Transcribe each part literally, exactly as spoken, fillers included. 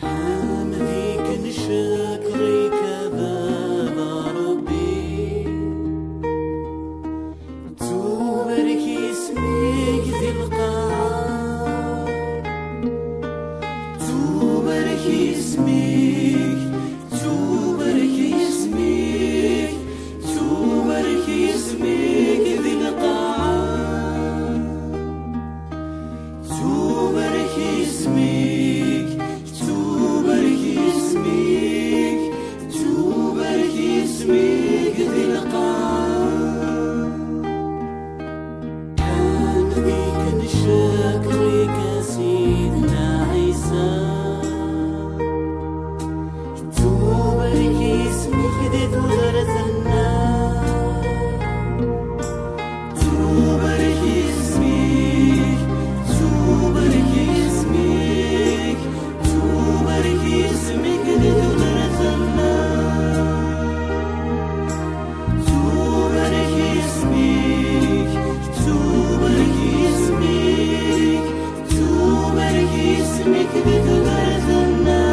Ḥemd-ik, ncekr-ik a Baba Ṛebbi. Tubarek isem-ik di lqaɛa. Tubarek isem-ik, tubarek isem-ik, tubarek isem-ik di lqaɛa. Tubarek isem-ik, tubarek isem-ik, tubarek isem-ik di lqaɛa. Ḥemd-ik, ncekr-ik a Sidna Ɛisa. Tubarek isem-ik di tudert-nneɣ. Tubarek isem-ik, tubarek isem-ik, tubarek isem-ik di tudert-nneɣ. Tubarek isem-ik, tubarek isem-ik, tubarek isem-ik di tudert-nneɣ.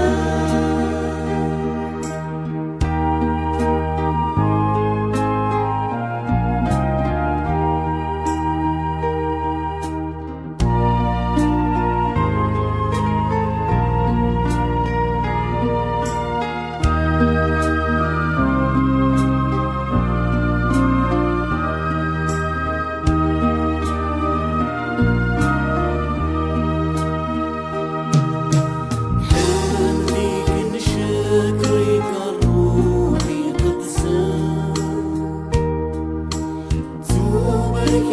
Ḥemd-ik, ncekr-ik a Ṛṛuḥ Iqedsen. Tubarek